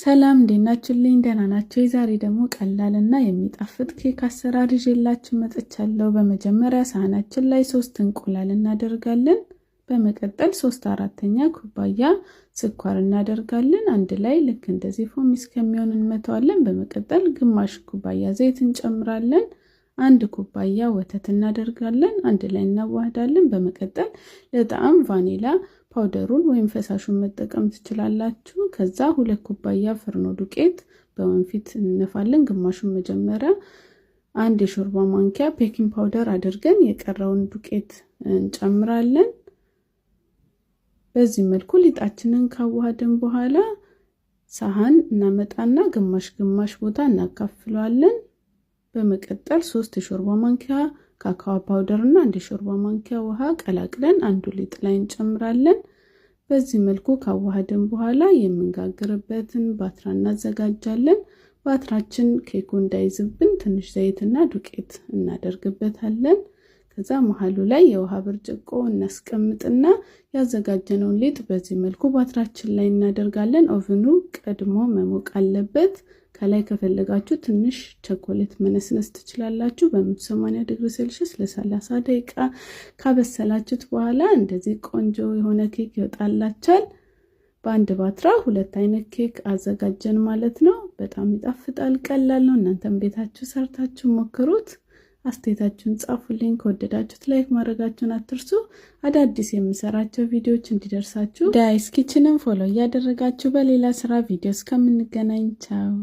ሰላም፣ እንዴት ናችሁልኝ? ደህና ናችሁ? የዛሬ ደግሞ ቀላልና የሚጣፍጥ ኬክ አሰራር ይዤላችሁ መጥቻለሁ። በመጀመሪያ ሳህናችን ላይ ሶስት እንቁላል እናደርጋለን። በመቀጠል 3/4 ኩባያ ስኳር እናደርጋለን። አንድ ላይ ልክ እንደዚህ foamy እስከሚሆን እንመተዋለን። በመቀጠል ግማሽ ኩባያ ዘይት እንጨምራለን። 1 ኩባያ ወተት እናደርጋለን። አንድ ላይ እናዋህዳለን። በመቀጠል ለጣዕም ቫኒላ powder ኡን ወይም ፈሳሹን መጠቀም ትችላላችሁ። ከዛ 2 ኩባያ ፍርኖ ዱቄት በወንፊት እንነፋለን። ግማሹን መጀመሪያ 1 የሾርባ ማንኪያ baking powder አድርገን የቀረውን ዱቄት እንጨምራለን። በዚህ መልኩ ሊጣችንን ካዋሃድን በኋላ ሳህን እናመጣና ግማሽ ግማሽ ቦታ እናካፍለዋለን። በመቀጠል 3 የሾርባ ማንኪያ cacao powder እና 1 የሾርባ ማንኪያ ውሃ ቀላቅለን አንዱ ሊጥ ላይ እንጨምራለን። በዚህ መልኩ ካዋሃድን በኋላ የምንጋግርበትን ባትራ እናዘጋጃለን። ባትራችን ኬኩ እንዳይዝብን ትንሽ ዘይትና ዱቄት እናደርግበታለን። ከዛ መሀሉ ላይ የውሃ ብርጭቆ እናስቀምጥና ያዘጋጀነውን ሊጥ በዚህ መልኩ ባትራችን ላይ እናደርጋለን። Oven ኑ ቀድሞ መሞቅ አለበት። ከላይ ከፈለጋችሁ ትንሽ ቸኮሌት መነስነስ ትችላላችሁ። በ180 ዲግሪ ሴልሺየስ ለ30 ደቂቃ ካበሰላችሁት በኋላ እንደዚህ ቆንጆ የሆነ ኬክ ይወጣላችኋል። በአንድ ባትራ ሁለት አይነት ኬክ አዘጋጀን ማለት ነው። በጣም ይጣፍጣል፣ ቀላል ነው። እናንተም ቤታችሁ ሰርታችሁ ሞክሩት። አስተያየታችሁን ጻፉልኝ። ከወደዳችሁት like ማድረጋችሁን አትርሱ። አዳዲስ የምሰራቸው ቪዲዮዎች እንዲደርሳችሁ ዳይስ Kitchen ን follow እያደረጋችሁ በሌላ ስራ ቪዲዮ እስከምንገናኝ ቻው።